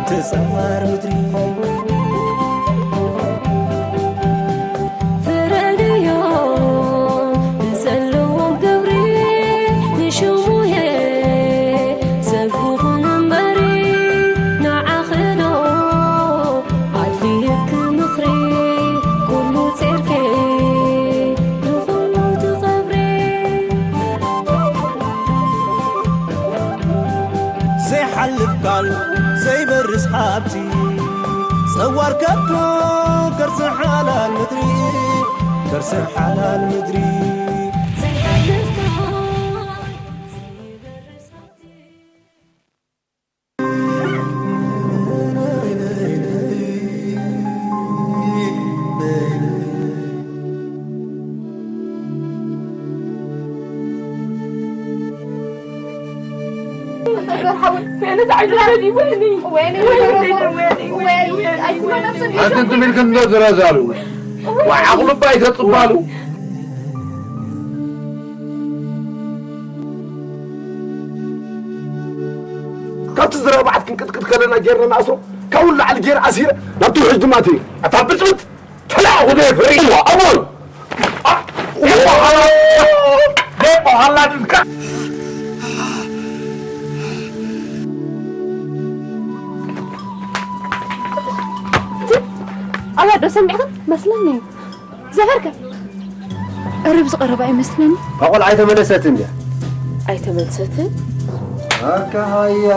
ተጻዋር ምድሪ ፍረድዮ ንዘለዎም ግብሪ ንሽሙየ ሰብ ኩን እምበሪ ንዓኽዶ ኣድልየኪ ምኽሪ ኩሉ ጼርኬ ንኹሉ ትቐብሪ። ዘይሓልፍ ቃል ዘይበርስ ሃብቲ ጸዋር ከቶ ከርሲ ሓላል ምድሪ ከርሲ ሓላል ምድሪ። ዘይሓልፍ ቃል ዘይበርስ ሃብቲ። ኣንተ ትብል ክንዶ ዝረዛሉ። ወዓቕሉ ባይ ተጽባሉ። ካብቲ ዝረባዓት ክንቅጥቅጥ ከለና ጌርና ንኣስሮ ካብኡ ላዕሊ ጌር ኣሲረ ናብቲ ውሕጅ ድማ እትየ ኣታ ብፅብጥ ተላእኹ ዶ የፍሪ እዋ ኣቦይ ደቆሃላ ድንካ ኣላ ዶ ሰሚዕኽን መስለኒ እዩ ዘፈርከ እርብ ዝቐረባ ይመስለኒ። እታ ቆልዓ ኣይተመለሰትን ድያ? ኣይተመልሰትን። ኣካ ሃያ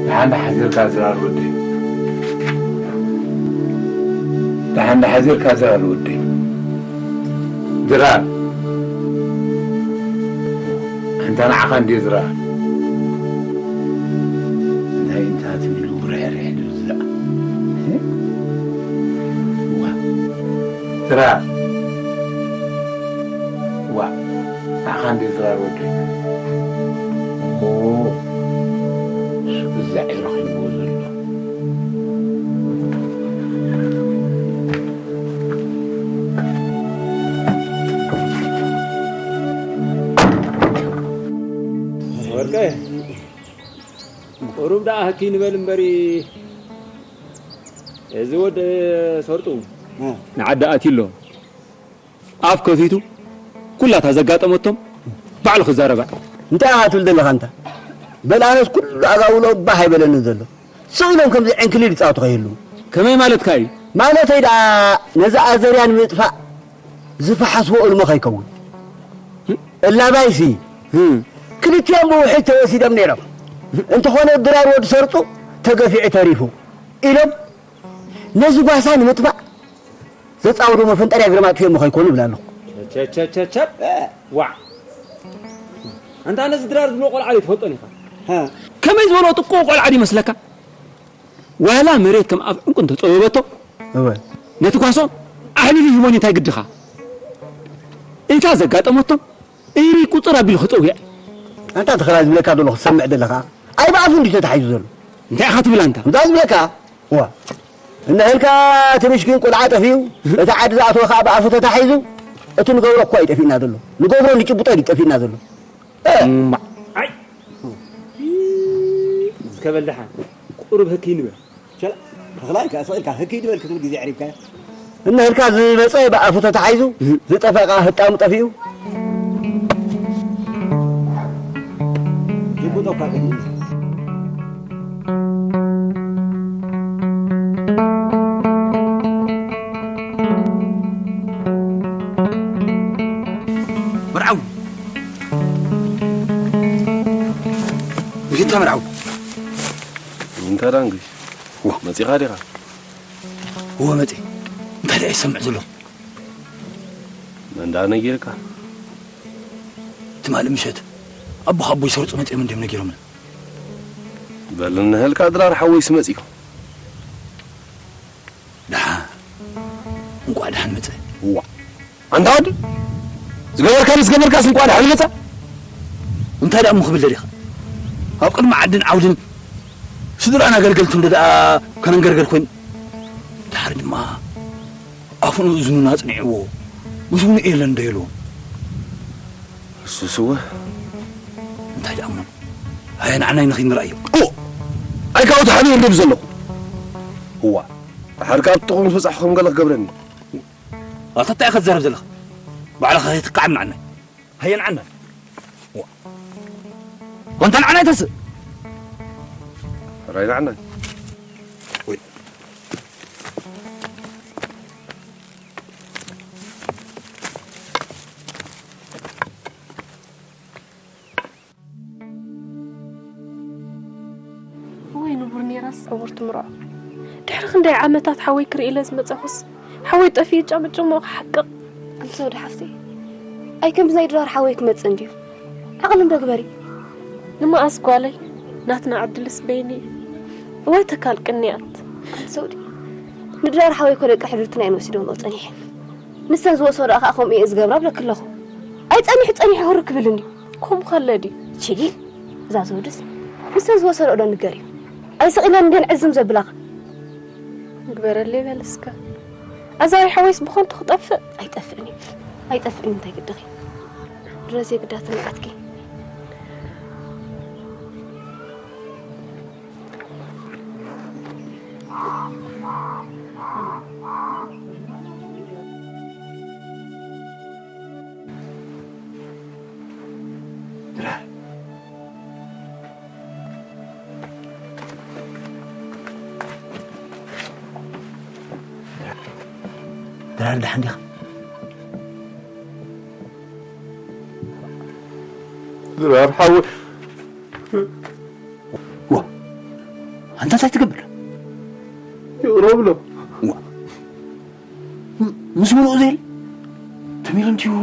ደሓን ሓዚርካ ዝራር ወደይ። ደሓን ሓዚርካ ዝራር ወደይ። ዝራር። ኣንታ ንዓኻ እንድየ ዝራር። እንታይ እንታይ ትብሉ ርሕርሕ ድብል ዝራር። ዋ። ዝራር። ዋ። ንዓኻ እንድየ ዝራር ወደይ። ኦ። እዛ ዒሮ ሒዝዎ ዘሎ። ወርቀ፣ ቁሩብ ደኣ ህኪ ንበል እምበሪ፣ እዚ ወዲ ሰርጡ እ። ንዓዲ ኣትዩ ኣሎ። ኣፍ ከፊቱ ኩላታ ዘጋጠመቶም ባዕሉ ክዛረባ። እንታይ ኢኻ ትብል ዘለኻ እንታ? በል ኣነስ ኩሉ ኣጋውሎ ባህ ኣይበለንን ዘሎ። ስቕ ኢሎም ከምዚ ዕንክሊል ይጻወቱ ከይህልዉ። ከመይ ማለትካ እዩ? ማለተይ ደኣ ነዚ ኣዘርያ ንምጥፋእ ዝፈሓስዎ እልሞ ከይከውን። እላባይሲ ህም። ክልቲኦም ብውሕጅ ተወሲዶም ነይሮም። እንተኾነ ድራር ወዲ ሰርጡ ተገፊዑ ተሪፉ ኢሎም ነዚ ጓሳ ንምጥፋእ ዘጻወዱ መፈንጠርያ ግርማጥፊ እሞ ከይኮኑ እብል ኣለኹ። ቸቸቸቸ። ዋዕ። ኣንታ ነዚ ድራር ዝብሎ ቆልዓ ዶ ትፈልጦን ኢኻ? ሃ። ከመይ ዝበሎ ጥቁ ቆልዓ ዶ ይመስለካ? ዋላ መሬት ከም ኣፍ ዕንቁ እንተጸበበቶ፣ እወ። ነቲ ጓሶም ኣሕሊሉ ይህቦን እንታይ ግድኻ? እንታ ዘጋጠመቶም፣ እሪ ቁጽር ኣቢሉ ክጸውዕ። ኣንታ ተኸላ ዝብለካ ዘሎ ክትሰምዕ ዘለኻ? ኣይ ብኣፉ እንዲዩ ተታሒዙ ዘሎ። እንታይ ኢኻ ትብል ኣንታ? እንታይ ዝብለካ? ዋ። እነህልካ እቲ ምሽኪን ቆልዓ ጠፊኡ፣ እቲ ዓዲ ዝኣተወ ከኣ ብኣፉ ተታሒዙ፣ እቲ ንገብሮ እኳ እዩ ጠፊእና ዘሎ። ንገብሮ ንጭብጦ እዩ ጠፊእና ዘሎ። እ። እማ። ኣይ። እስከ በል ደሓን። ቁሩብ ህኪ ንበል። ሸላ፣ ተኽላይ ከኣ ስቕ ኢልካ ህኪ ንበል ክትብል ግዜ ኣዕሪብካዮ። እነህልካ ዝመጸ ብኣፉ ተታሒዙ፣ ዝጠፈኣ ከኣ ህጣሙ ጠፊኡ። ጅቡጦ እኳ ጠፊኡ። መርዓዊ። እንግዲህ መርዓዊ። እንተ ዳንግሽ። ዋ። መጺኻ ዲኻ? እወ መጺ። እንታይ ደኣ ይሰምዕ ዘሎ? መን ደኣ ነጊርካ? ትማሊ ምሸት ኣቦኻ ኣቦይ ሰርጹ መጺኦም እንድዮም ነጊሮምና። በል እንሀልካ ድራር ሓወይስ መጺኡ። ደሓን። እንቋዕ ደሓን መጸ። እዋ። ኣንታ ወዲ፣ ዝገበርካ ምስ ገበርካስ እንቋዕ ደሓን መጸ። እንታይ ደኣ እሞ ክብል ደሊኻ? ኣብ ቅድሚ ዓድን ዓውድን ስድራን ኣገልገልቱ እንደ ደኣ ከነንገርገር ኮይኑ፣ ድሓር ድማ ኣፉን እዝኑን ኣጽኒዕዎ፣ ምስ ውኑ የለን ዶ ኢልዎ? እሱስ እወ። እንታይ ደኣ እሞ? ሃየ ንዓናይ ንኺድ ንርኣዮ። ኦ! ኣይ ካብኡ ተሓቢኡ እንድብ ዘለኹ። እዋ፣ ድሓር ካብ ጥቕሚ ዝበጻሕኹም ገለ ክገብረኒ። ኣታ እንታይ ኢኻ ትዛረብ ዘለኻ? ባዕልኻ ከይትካዓም ንዓናይ። ሃየ ንዓናይ። ዋ። ወንታ ንዓናይ ተስእ። ሕራይ ንዓናይ። ወይ። ወይ ንቡር ነይራስ ዕውርቲ ምርዖ። ድሕሪ ክንደይ ዓመታት ሓወይ ክርኢ ኢለ ዝመጻኹስ፣ ሓወይ ጠፊኡ ጫምጭሞ ክሓቅቕ። ኣንቲ ሰውዲ ሓፍተይ፣ ኣይ ከምዚ ናይ ድራር ሓወይ ክመጽእ እንድዩ። ዓቕሊ እንዶ ግበሪ። ንመኣስ ጓለይ፣ ናትና ዕድልስ በይኑ እዩ። እዋይ ተካል ቅንያት። ኣንቲ ሰውዲ፣ ንድራር ሓወይ እኮ ደቂ ሕድርትና እየን ወሲደንኦ ጸኒሐን። ንሰን ዝወሰድኦ ከዓ ከምኡ እየ ዝገብራ እብለኪ ኣለኹ። ኣይ ጸኒሑ ጸኒሑ ክርክብል እንድዩ። ከምኡ ከለ ድዩ? ቺሊ፣ እዛ ዘውድስ ንሰን ዝወሰድኦ ዶ ንገር እዩ? ኣይ ስቕ ኢለን እንድየን ዕዝም ዘብላኻ። ግበረለይ በል እስከ። ኣዛዊ ሓወይስ ብኸንቱ ክጠፍእ? ኣይጠፍእን እዩ። ኣይጠፍእን እዩ፣ እንታይ ግድኺ? ድረስ የግዳትኒ ዓትኪ። ድራር። ድራር፣ ደሓን ዲኻ? ድራር ሓወይ። ዋ፣ ኣንታ እንታይ ትገብር? ይቕረ ብሎ። ዋ፣ ም-፣ ምስ ምሉእ ዘየለ ተሚሩ እንቲዩ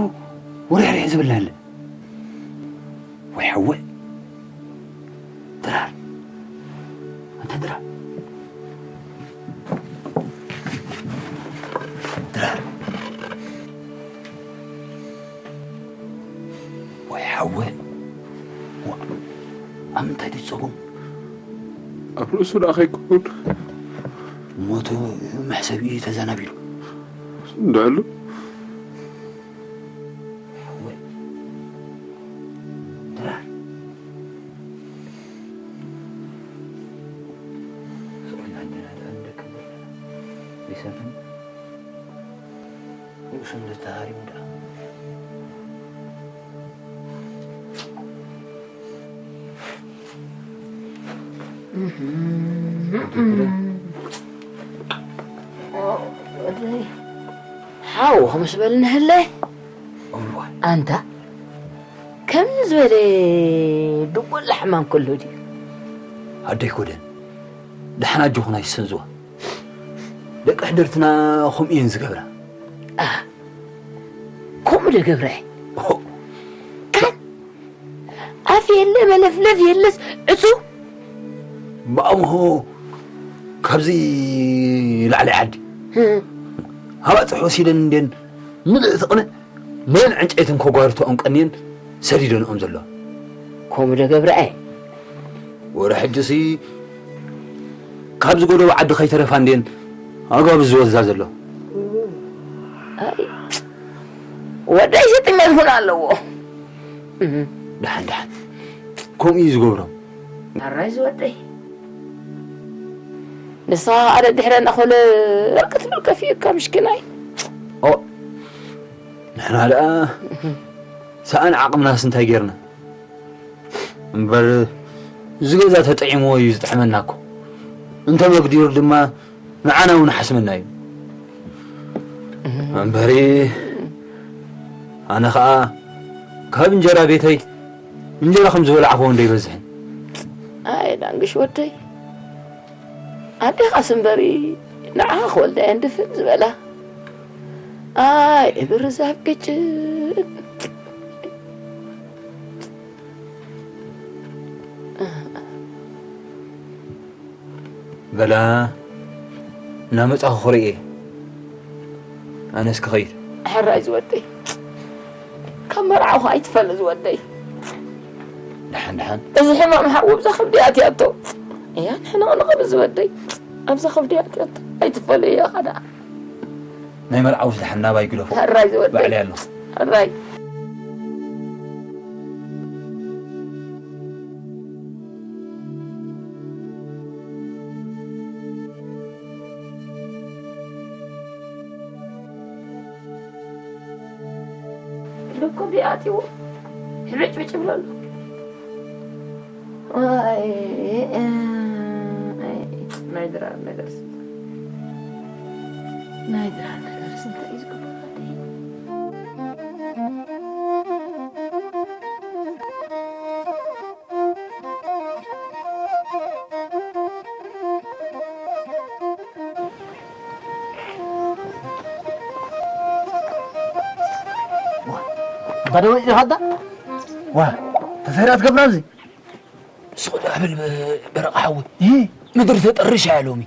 ወርሕርሕ ዝብልና ኣለ። ወይ ሓወይ። ድራር። ኣንታ ድራር። ድራር። ወይ ሓወ። ዋ፣ ኣብ ምንታይ ድዩ ጸገሙ? ኣብ ርእሱ ደኣ ከይከውን። ሞቱ መሕሰቢኡ እዩ ተዘናቢሉ። እንዳሉ። ሓወ። ድራር። ስቕ ኢልና እንድና ደኣ ንደክም ዘለና። ይሰምዕን ንእሽቶ እንድተሃሪሙ ደኣ። ሓው፣ ምስ በልኒ ህለ። እዋይ። ኣንታ፣ ከምዚ ዝበለ ድጎላ ሕማም ከሎ ድዩ? ኣደይ ኮደን፣ ደሓን ኣጆኹን ኣይትሰንዝዋ። ደቂ ሕድርትና ከምኡ እየን ዝገብራ። ኣ፣ ከምኡ ዶ ገብረ? ኦ። ካን ኣፍ የለ፣ መለፍለፍ የለስ፣ ዕጹ። ብኣምሆ ካብዚ ላዕሊ ዓዲ። እ። ኣባጽሕ ወሲደን እንዴን ምልእቲ ቅነ መን ዕንጨይትን ኮጓርቶኦም ቀንየን ሰዲደንኦም ዘለዋ። ከምኡ ዶ ገብረኣይ? ወረ ሕጅሲ ካብዚ ጎደቦ ዓዲ ከይተረፋ እንዴን ኣጋብ ዝወዛ ዘሎ። ኣይ፣ ወደይ ስጥመት ኩን ኣለዎ። ደሓን፣ ደሓን። ከምኡ እዩ ዝገብሮም። ኣራይ ዝወደይ። ንስኻ ኣደ ድሕረ እናኾለ ክትብል ከፊኡካ፣ ምሽኪናይ። ኦ፣ ንሕና ደኣ ሰኣን ዓቕምናስ እንታይ ጌርና? እምበር፣ እዚ ገዛ ተጠዒምዎ እዩ ዝጥዕመና እኮ። እንተ መግዲሩ ድማ ንዓና እውን ሓስመና እዩ። እምበሪ፣ ኣነ ኸኣ ካብ እንጀራ ቤተይ እንጀራ ከም ዝበላዕኽዎ እንዶ ይበዝሕን። ኣይ ዳንግሽ ወደይ፣ ኣዴኻስ እምበሪ ንዓኻ ክወልዳ እየን ድፍን ዝበላ። ኣይ እብርዛብ ቅጭን። በላ፣ እናመጻኹ ክርእየ። ኣነስ ክኸይድ። ሕራይ ዝወደይ። ካብ መርዓኹ ኣይትፈል ዝወደይ። ደሓን፣ ደሓን። እዚ ሕማም ሓዊ ኣብዛ ከብዲ ኣትያቶ። እያ፣ ንሕንቕንቕ ዝወደይ። ኣብዛ ከብዲ ኣትያቶ። ኣይትፈል እያ ኸዳ። ናይ መርዓውስ ደሓን ናባይ ግደፎ። ሕራይ ዝወደይ። ባዕለይ ኣለኹ። ሕራይ። ልኮ ቢኣትዎ። ሕብጭብጭ ብሎ ኣሎ። ኣይ፣ ኣይ፣ ናይ ድራር ነገርስ፣ ናይ ድራር ነገርስ እንታይ እዩ ዝግበር? ኣታ ደወል ኢኻ ኣታ? ዋ፣ ተሰይራ ትገብራ ኣብዚ? ስቕ ደኣ በል በ-፣ በረቓ ሓወይ። እ? ምድሪ ተጠርሻ እያ ሎሚ።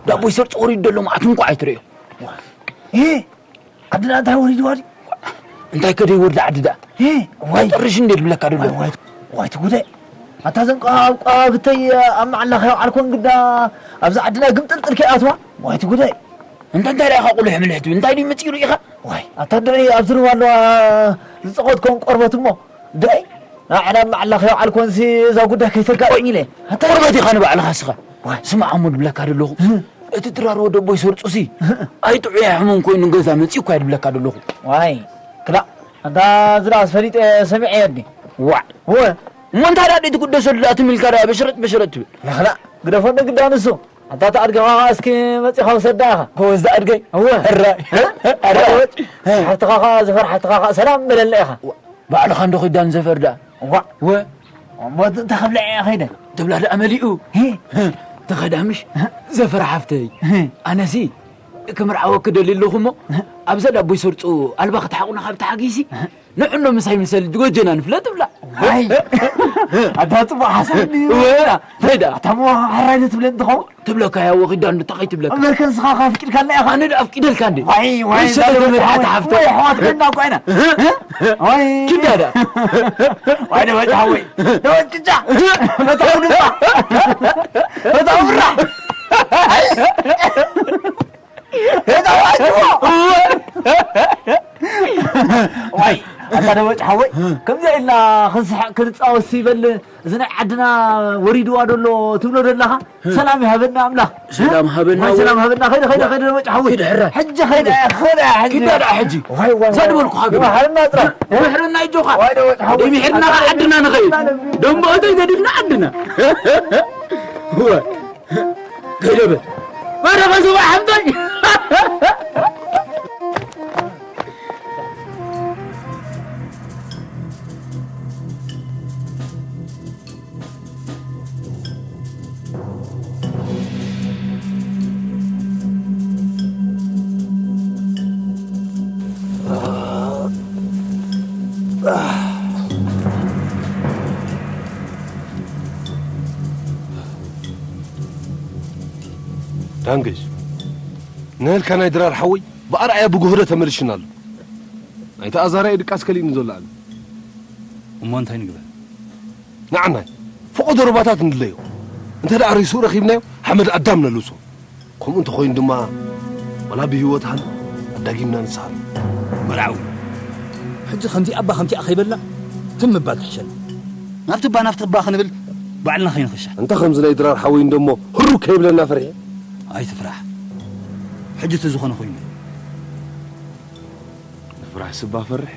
ዳቦይ ሰርጾ ወሪዱ ዘሎ መዓት እንኳዕ ኣይትርእዮ። እ? ዓድና እንታይ ወሪድዋ ድዩ? እንታይ ከ ደይወርድ ዓዲ ደኣ? እ? ዋይ። ጠርሽ እንዴ ድብለካ ደሎ? ዋይ፣ ዋይ፣ ዋይ፣ ትጉዳይ። ኣታ ዘን ቀባብ ቀባብተይ ኣብ መዓላ ከይወዓልኮን ግዳ ኣብዛ ዓድና ግምጥልጥል ከይኣትዋ? ዋይ፣ ትጉዳይ። እንተ እንታይ ደኣ ኢኻ ቁልሕ ምልሕ ትብል? እንታይ ድዩ መጺኡ ርኢኻ? ዋይ፣ ኣታ ድዒ ኣብዚ ሩባ ኣለዋ ዝጸቐጥኮን ቆርበት እሞ። ድዒ፣ ንዓና መዓላ ከይወዓልኮንሲ እዛ ጉዳይ ከይተጋጥም ኢለ። ኣታ ቆርበት ኢኻ ንባዕልኻ እስኻ። ዋይ። ስማዕ እሞ ድብለካ ደለኹ። እ? እቲ ድራር ወደቦይ ሰርጹሲ፣ እ? ኣይጥዑይ ሕሙም ኮይኑ ገዛ መጺኡ እኳ ድብለካ ደለኹ። ዋይ፣ ክላእ፣ ኣንታ እዚ ደኣ ፈሊጠ ሰሚዐ የድኒ። ዋዕ። እወ። እሞ እንታይ ደኣ ደይትጉደሰሉ ደኣ ትም ኢልካ ደኣ በሽረጥ በሽረጥ ትብል? ላኽላ፣ ግደፎ እንደ ግዳ ንሱ። ኣንታ ተኣድገኻ ኸኣ እስኪ መጺኻ ውሰዳ ኢኻ። ጎበዝ ደኣ ኣድገይ። እወ። ሕራይ። እ? ሕራይ። ሕራይ። ሓፍትኻ ኸኣ ዘፈር ሓፍትኻ ኸኣ ሰላም በለላ ኢኻ። ባዕልኻ እንዶ ኺዳን ዘፈር ደኣ። ዋ፣ ወ-፣ እሞ እንታይ ክብላ እየ ከይደ? ትብላ ደኣ መሊኡ። ሄ። ተኸዳ ምሽ? ዘፈር ሓፍተይ። ሄ። ኣነሲ ክምርዓወኪ ደልየ ኣለኹ እሞ፣ ኣብዛ ዳቦይ ሰርጹ ኣልባ ክትሓቑና ካብ ተሓጊሲ፣ ንሕኖ ምሳይ ምሰል ጎጀና ንፍለጥ ትብላ። ዋይ። ኣታ ጽቡቕ ሓሳብ ድዩ? ወ-፣ እንታይ ደኣ? ኣታ እሞ ሕራይ ትብለኒ ትኸውን? ትብለካ እያ ወኺዳ እንድታ ከይትብለካ። እምበር ከንስኻ ከኣ ኣፍቂድካና ኢኻ። ኣነ ደኣ ኣፍቂደልካ እንዴ? ዋይ፣ ዋይ፣ እሺ፣ ዛሬ ተመልሓ ወደ ተሓፍተ። ወይ ኣሕዋት ኮይና እኮ ኢና። እ? እ? ዋይ። ኪዳ ደኣ። ዋይ፣ ደወጭ ሓወይ። ደወጭ ጭጫ። በጣም ንፋ። በጣም ብራ። በጣም ኣጅቦ። ዋይ፣ ኣታ ደወጭ ሓወይ። ከምዚ ኢልና ክንስሕቕ ክንጻወት ይበል። እዚ ናይ ዓድና ወሪድዋ ደሎ ትብሎ ደለኻ? ሰላም ይሃበና ኣምላኽ። ሰላም ሃበና ወይ ወይ። ሰላም ሃበና። ከይደ፣ ከይደ፣ ከይደ፣ ደመጭ ሓወይ። ኪድ ሕራይ። ሕጂ ከይደ፣ ከይደ፣ ሕጂ። ኪዳ ደኣ ሕጂ። ዋይ፣ ዋይ፣ እዛ ዋይ። ዝበልኩኻ ግበር። ይምሓረና ጥራሕ። ምሕረና ይጆኻ። ዋይ፣ ደመጭ ሓወይ። ደሚሕርና ዓድና ንኸይድ። ደንበ እቶይ ገዲፍና ዓድና። ዋይ። ከይደ በል። በረኸ ዝባ ሓምቶይ። ዳንገሽ፣ ንህልካ ናይ ድራር ሓወይ ብኣርኣያ ብጉህዶ ተመልሽና ኣሎ። ናይቲ ኣዛርያ ድቃስ ከሊእኒ ዘሎ ኣሎ። እሞ እንታይ ንግበር? ንዓናይ፣ ፈቐዶ ሩባታት ንድለዮ። እንተ ደኣ ርእሱ ረኺብናዮ፣ ሓመድ ኣዳም ነልብሶ። ከምኡ እንተኾይኑ ድማ፣ ዋላ ብህይወት ሃሉ፣ ኣዳጊምና ንስሃሉ። መርዓዊ፣ ሕጂ ከምዚ ኣባ ከምቲኣ ከይበልና፣ ትም ምባል ትሕሸና። ናብቲ እባ፣ ናብቲ እባ ክንብል፣ ባዕልና ከይንኽሻ። እንተ ከምዚ ናይ ድራር ሓወይ እንደሞ፣ ህሩ ከይብለና ፈሪሐ። ኣይትፍራሕ። ሕጂ እቲ ዝኾነ ኮይኑ። ንፍራሕ ስባ ፈርሕ።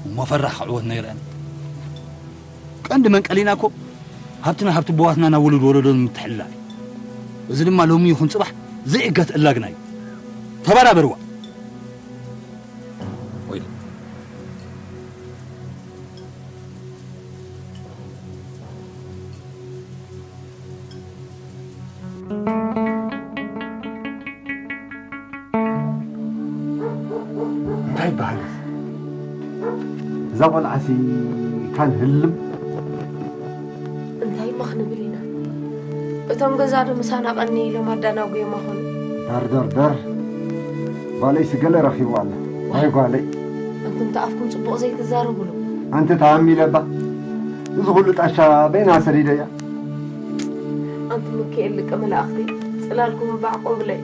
እሞ ፈራሕ ክዕወትና ይርአን። ቀንዲ መንቀሊና እኮ ሃብትና ሃብቲ ኣቦዋትና ናብ ውሉድ ወለዶ ንምትሕልላፍ እዩ። እዚ ድማ ሎሚ ይኹን ጽባሕ ዘይእገት እላግና እዩ። ተበራበርዋ። ወይ እንታይ ይበሃል እዚ? እዛ ቆልዓሲ ካን ህልም? እንታይ እሞ ክንብል ኢና? እቶም ገዛ ዶ ምሳና ቀኒ ኢሎም ኣዳናጉዮማ ኾኑ? ዳር፣ ዳር፣ ዳር። ጓለይሲ ገለ ረኺቡ ኣሎ። ዋይ ጓለይ። ኣንቱም ተኣፍኩም ጽቡቕ ዘይትዛረቡሉ። ኣንቲ ተኣሚለ እባ። እዚ ኩሉ ጣሻ በይና ሰዲደያ። ኣንቱም ሚካኤል ደቂ መላእኽቲ፣ ጽላልኩም እባ ኣዕቆቡለይ።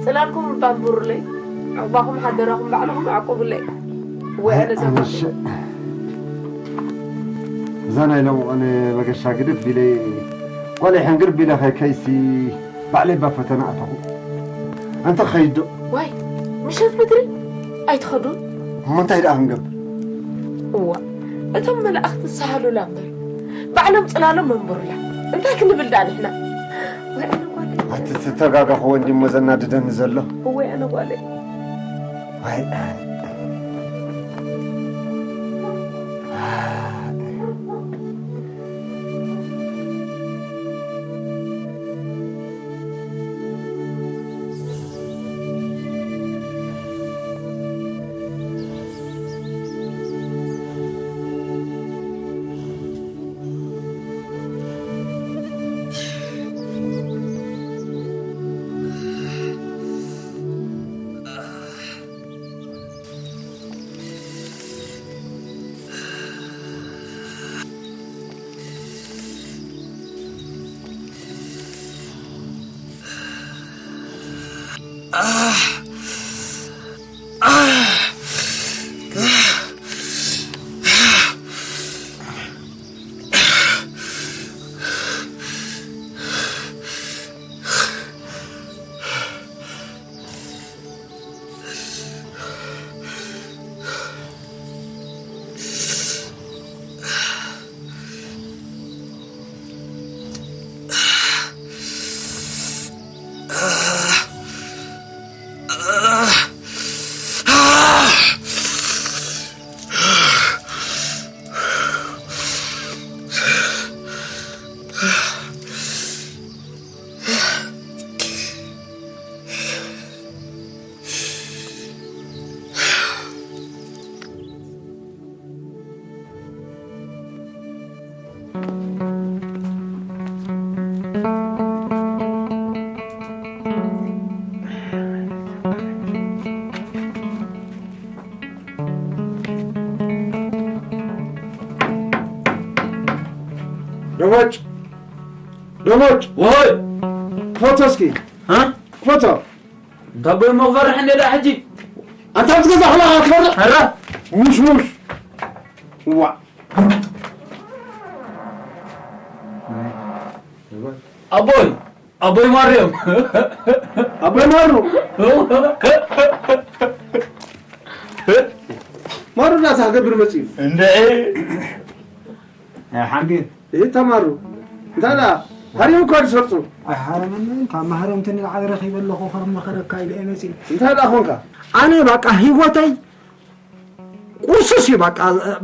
ጽላልኩም እባ ኣንብሩለይ። ዑቕባኹም ሓደራኹም ባዕልኹም ኣዕቁቡለይ። ወይ ኣነ ኣነ ዘማት። ሸ-፣ እዛ ናይ ሎምቐን መገሻ ግድፍ ኢለ፣ ጓለይ ሕንግር ቢለ ከይከይሲ፣ ባዕለይ እባ ፈተና ኣተኹ። ኣንተ ኸይዶ? ዋይ፣ ምሸት ምድሪ ኣይትኸዱን? እሞ እንታይ ደኣ ክንገብር? እዋ፣ እቶም መላእኽቲ ዝሰሃሉላ እምበር፣ ባዕሎም ጽላሎም መንበሩላ። እንታይ ክንብል ደኣ ንሕና? ወይ ኣነ ጓለይ። ኣቲ ተተጋጋኹ ወንድሞ ዘናድደኒ ዘሎ። ወይ ኣነ ጓለይ። ወይ ደሞጭ፣ ደሞጭ፣ ወይ! ክፈቶ እስኪ። እ? ክፈቶ። እንታ ኣቦይ እሞ ክፈርሕ እንደ ደኣ ሕጂ? ኣንታ ኣብዚ ገዛ ኹላ ክትፈርሕ? ኧረ። ሙሽሙሽ። ዋ። ኣቦይ፣ ኣቦይ ማርያም። ኣቦይ ማሩ። ማሩ ዳታ ክገብር መጽዩ። እንደ ሓንጌ። ይህ ተማሩ። እንታይ ደኣ? ሃሪም እኮ ዝሰርጹ። ኣይሃረመንን፣ ካብ ማህረምቲ ንላዕሊ ረኺበ ኣለኹ፣ ካብ መኸረካ ኢለ እየ መጺእ። እንታይ ደኣ ኾንካ? ኣነ በቃ ህይወተይ ቁርሱስ እዩ። በቃ፣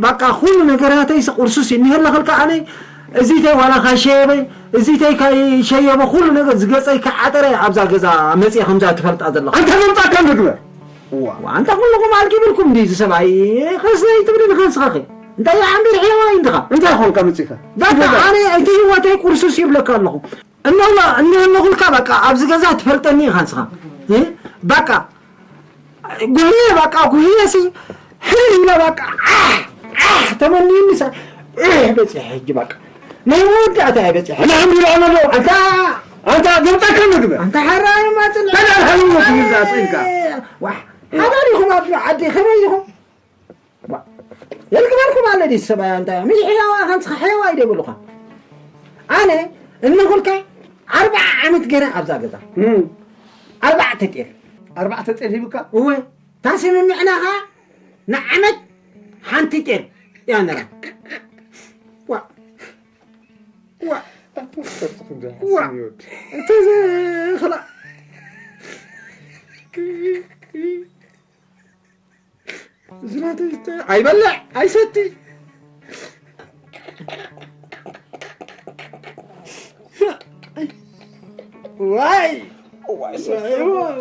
በቃ ኩሉ ነገራተይስ ቁርሱስ እዩ። እኒሀለኸልካ ኣነ እዚተይ ዋላ ካሸየበ፣ እዚተይ ካይሸየበ ኩሉ ነገር ዝገጸይ ከዓጠረ ኣብዛ ገዛ መጺአ ከምዛ ትፈልጣ ዘለኹ። ኣንተ መምጻእካ ንግበር። ዋ፣ ኣንታ ኩልኹም ኣልጊብልኩም ድዩ እዚ ሰብኣይ? ከስነይ ትብልን ከንስኻኸ? እንታይ ይዓምቢር ሕያዋይ እንድኻ? እንታይ ኾንካ መጺኻ? በቃ ኣነ እቲ ህይወተይ ቁርሱስ ይብለካ ኣለኹ። እነሆ፣ እነሆ እነኹልካ በቃ ኣብዚ ገዛ ትፈልጠኒ ኢኻ ንስኻ። እ? በቃ ጉህየ በቃ ጉህየ ሲ ሕልል ኢለ በቃ ዓሕ ዓሕ ተመንዩኒ ሰ እህ በፂሐ ሕጂ በቃ ናይ መወዳእታ እየ በፂሐ። ንዓም ይረኣና ኣሎ። ኣንታ ኣንታ ገምጣካ ምግቢ። ኣንታ ሓራይ ማፅን ተዳልሃሉ ወኪል ዳስ ኢልካ። ዋሕ ሓዳር ኢኹም ኣብ ዓዲ ከመይ ኢኹም? ዋ፣ የልግበርኩም ኣለ ድዩ ሰብኣይ ኣንታ እያ? ምሽ ሕያዋ ኢኻ ንስኻ ሕያዋ እዩ ደይብሉኻ። ኣነ እነኹልካ ኣርብዓ ዓመት ገይረ ኣብዛ ገዛ። እም። ኣርባዕተ ጤል። ኣርባዕተ ጤል ሂቡካ? እወ። ታስምምዕና ኸዓ ንዓመት ሓንቲ ጤል እያ ነራ። ዋ። ዋ። ዋ። እንተ ዘ-፣ ኽላ-፣ እዚ ናተይ ዝተ-፣ ኣይበልዕ፣ ኣይሰቲ። ዋይ! ዋይ፣ ሰቲ። ዋይ፣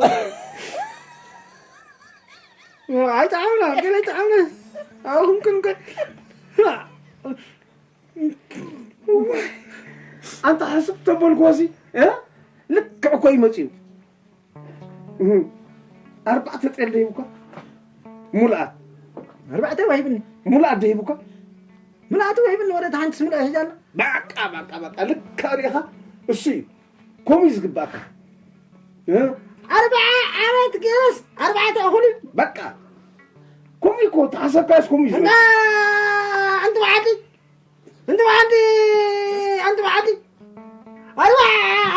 ዋይ። ኣይጠዓምና፣ ገለ ኣይጠዓምና። ኣብኹም ክንከ-፣ ኣንታ ሕስብ ተበልኩ፣ እዚ፣ እ? ልክዕ እኮ እዩ መጺኡ። እህ። ኣርባዕተ ጤል ደይቡካ? ሙሉኣት። ኣርባዕተ ዋሂብኒ። ሙሉኣት ደይቡካ? ሙሉኣት ዋሂብኒ፣ ወደ ሓንቲ ሙሉኣት ሒዛ ኣላ። በቃ፣ በቃ፣ በቃ፣ ልክዕ ርኢኻ፣ እሱ እዩ። ከምኡ እዩ ዝግባእካ። እ? ኣርብዓ ዓመት ገይረስ ኣርባዕተ እኹል እዩ። በቃ። ከምኡ እኮ፣ ተሓሰብካስ ከምኡ እዩ እንዳ፣ ዝመጽእ። ኣንቲ በዓዲ፣ ኣንቲ በዓዲ፣ ኣንቲ በዓዲ። ኣርባ-፣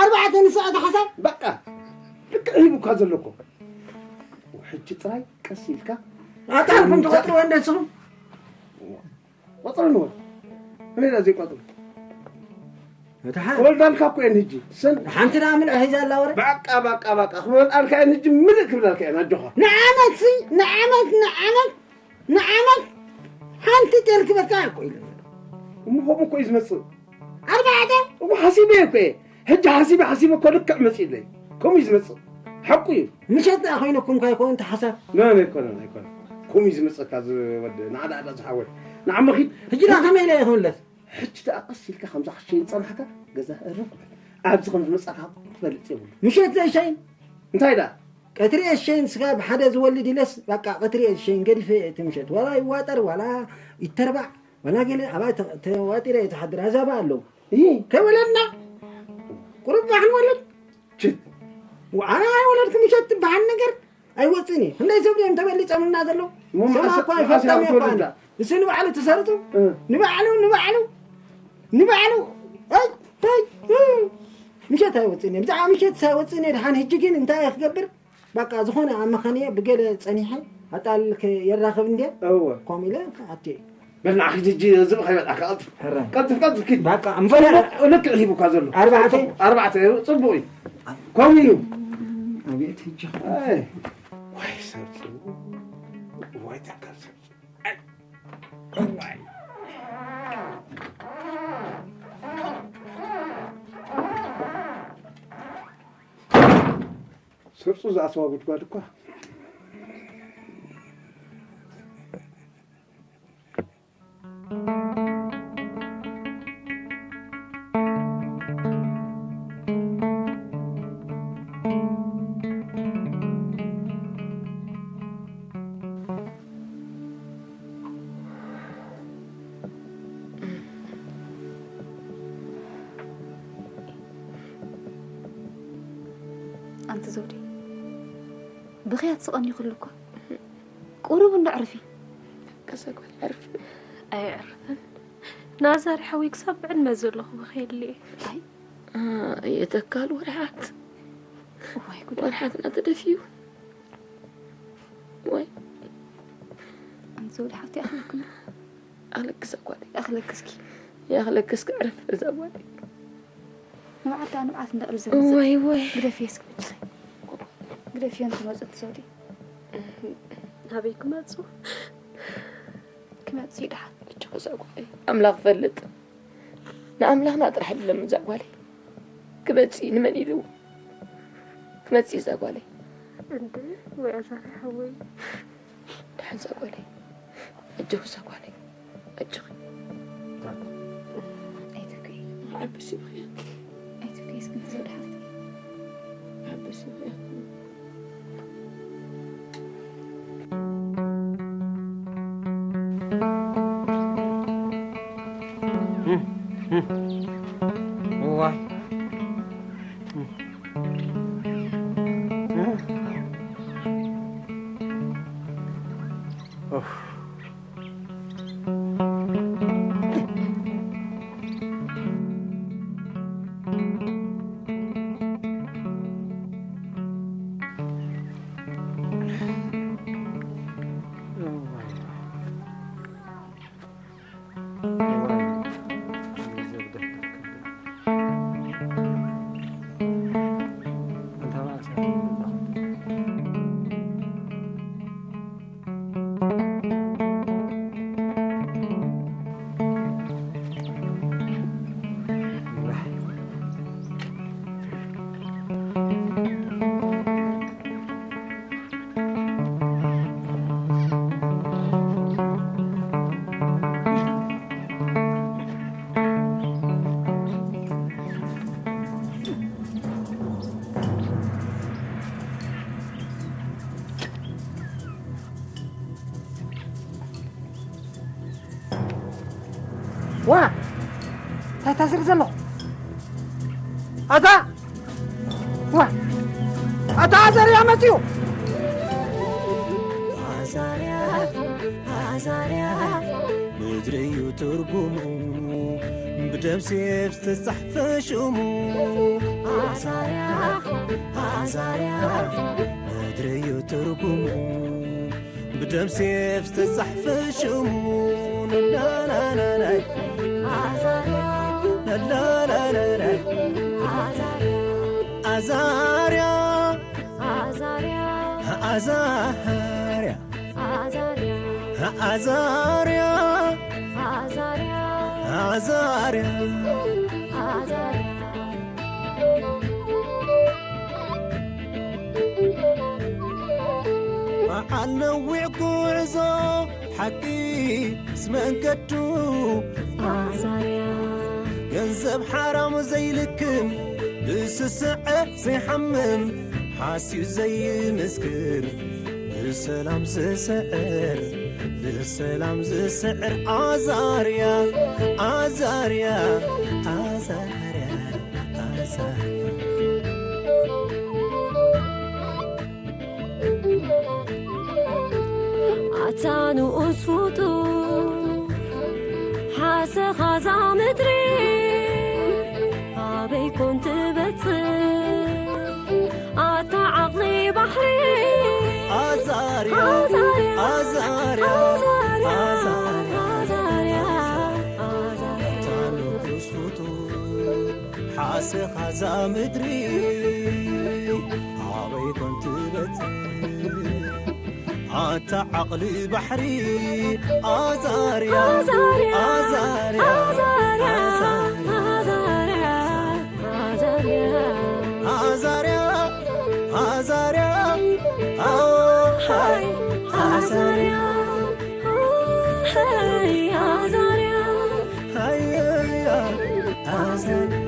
ኣርባዕተ ንስኻ ተሓሳብ። በቃ። ልክዕ ሂቡካ ዘሎ እኮ። ሕጂ ጥራይ ቀስ ኢልካ ኣታ ኢልኩም ትቆጽርዎ እንደ ንስኹም። ቆጽሪ ንወል። ከመይ ኢላ ዘይቆጽሪ? እቲ ሓ-፣ ክወልዳልካ እኮ እየን ሕጂ። ሰን- ሓንቲ ደኣ ምልእ ሒዛ ኣላ ወረ። በቃ፣ በቃ፣ በቃ። ክወልዳልካ እየን ሕጂ ምልእ ክብላልካ እየን ኣጆኻ። ንዓመት ሲ፣ ንዓመት፣ ንዓመት፣ ንዓመት ሓንቲ ጤል ክበካ እኮ ኢሉ። እሞ ከምኡ እኮ እዩ ዝመጽእ። ኣርባዕተ? እሞ ሓሲበ እኮ እየ። ሕጂ ሓሲበ፣ ሓሲበ እኮ ልክዕ መጺእለይ። ከምኡ እዩ ዝመጽእ። ሓቁ እዩ። ምሸት ደኣ ኮይነኩም ካይኮን ተሓሳብ? ኖ፣ ኖ፣ ኣይኮነን፣ ኣይኮነን። ከምኡ እዩ ዝመጽእካ ዝወደ፣ ንዓዳ፣ ዓዳ ዝሓወል። ንዓመኺድ። ሕጂ ደኣ ከመይ ኢለ እየ ክምለስ? ሕጂ ደኣ ቀስ ኢልካ ከምዛ ክሸይን ጸናሕካ፣ ገዛ እርም ክበል። ኣብዚ ከም ዝመጻእካ ክፈልጥ የብሉ። ምሸት ዘይሸይን? እንታይ ደኣ? ቀትሪ እየ ዝሸይን፣ ስጋ ብሓደ ዝወልድ ኢለስ፣ በቃ ቀትሪ እየ ዝሸይን፣ ገዲፈ እየ እቲ ምሸት። ዋላ ይዋጠር፣ ዋላ ይተርባዕ፣ ዋላ ገለ ኣባይ ተ-፣ ተዋጢረ እየ ዝሓድር። ኣዛባ ኣለዉ። እይ። ከይወለድና፣ ቁሩብ ዳሕን ወለድ። ችት። ኣነ ኣይወለድኩ ምሸት ትበሃል ነገር ኣይወፅእን እዩ። ክንደይ ሰብ ድዮም ተበሊፆምና ዘለዉ? እሞ ሰብኣ መዓስ-፣ እኳ መዓስ ኣይፈልጦም እዮም እኮ። ትወልዳ? እሱ ንባዕሉ ተሰርጡ፣ እ። ንባዕሉ፣ ንባዕሉ፣ ንባዕሉ፣ ኣይ፣ ኣይ፣ እ። ምሸት ኣይወፅእን እየ። ብዛዕባ ምሸት ኣይወፅእን እየ። ድሓን ሕጂ ግን እንታይ እየ ክገብር? በቃ ዝኾነ ኣብ መኸንየ ብገለ ጸኒሐ ኣጣልል ከ-፣ የራኽብ እንድየ። እወ። ከምኡ ኢለ ክኣቱ እየ። በል ንዓ ኪድ ሕጂ ዝብኢ ከይበልዓካ፣ ቀልጥፍ። ሕራይ። ቀልጥፍ፣ ቀልጥፍ ኪድ። በቃ እምበር ጽቡቕ ልክዕ ሂቡካ ዘሎ። ኣርባዕተ? ኣርባዕተ፣ ጽቡቕ እዩ። ከምኡ እዩ። ኣቤት ሕጂ። ኣይ፣ ዋይ ሰብ ጽቡቕ። ዋይ ተካል ሰብ ጽቡቕ። ኣይ፣ ዋይ። ስርጹ ዝኣተዋ ጉድጓድ እኳ። ኣንቲ ዘውዲ፣ ብኽያት ስቐኒ ይኽሉ እኳ። ቁሩብ እንዶ ዕርፊ። ከሰጓል ዕርፊ። ኣይዕርፍን። ናዛሪ ሓወይ ክሳብ ብዕድመ ዘለኹ ብኸየለ። ኣይ። አ፣ የተካል ወርሓት። ወይ ጉድ። ወርሓትና ተደፊዩ። ወይ። ኣንቲ ዘውዲ ሓፍቲ፣ ኣኽለክን። ኣለክስ ጓለይ። ኣኽለክስኪ። የኽለክስኪ ዕርፍ እዛ ጓለይ። ንብዓት ደኣ ንብዓት እንዳቕሪ ዘምጽእ። ወይ፣ ወይ። ግደፍዮ እስኪ በጃኺ። ግደፍዮ እንትመጹ ትዘውዲ። ናበይ ክመጹ? ክመጽኡ ይድሓን። እጅ እዛ ጓለይ። ኣምላኽ ፈልጥ። ንኣምላኽና ጥራሕ ለምን እዛ ጓለይ። ክመጽእ ንመን ኢሉ? ክመጽእ እዛ ጓለይ። እንዴ፣ ወይ ኣዛሪ ሓወይ። ደሓን እዛ ጓለይ። ኣጆኺ እዛ ጓለይ። ኣጆኺ። ኣይትብክይ። ዓብሲ ብኽያ። ኣይትብክይ እስኪ እዛ ደሓፍቲ። ዓብሲ ብኽያ። እዋ። ኡፍ። ዋ! እንታይ ታስሪ ዘሎ? ኣታ! ዋ! ኣታ ኣዛርያ መጽዩ! ኣዛርያ፣ ኣዛርያ፣ ምድሪ እዩ ትርጉሙ፣ ብደም ሴፍ ዝተጻሕፈ ሽሙ። ኣዛርያ፣ ኣዛርያ፣ ምድሪ እዩ ትርጉሙ፣ ብደም ሴፍ ዝተጻሕፈ ሽሙ። ላላላላይ። ኣዛርያ። ላላላላይ። ኣዛርያ። ኣዛርያ። ኣዛርያ። ኣዛርያ። ኣዛርያ። ኣዛርያ። ኣዛርያ። ኣዛርያ። በዓል ነዊዕ ጉዕዞ ሓቂ ምስ መንገዱ። ኣዛርያ። ገንዘብ ሓራም ዘይልክም፣ ብስስዐ ዘይሓምም፣ ሓስዩ ዘይምስክር፣ ብሰላም ዝስዕር፣ ብሰላም ዝስዕር። ኣዛርያ፣ ኣዛርያ፣ ኣዛርያ። ኣታ ንኡስ ፍጡር፣ ሓሰኻ እዛ ምድሪ ኣበይ ኮን ትበጽሕ? ኣታ ዓቕሊ ባሕሪ ኣዛርያ፣ ኣዛርያ፣ ኣዛርያ፣ ኣዛርያ፣ ኣዛርያ፣ ኣዛርያ። ኣታ ንኡስ ፍጡር፣ ሓሰኻ እዛ ምድሪ ኣበይ ኮን ትበጽሕ? ኣታ ዓቕሊ ባሕሪ ኣዛርያ፣ ኣዛርያ፣ ኣዛርያ፣ ኣዛርያ፣ ኣዛርያ።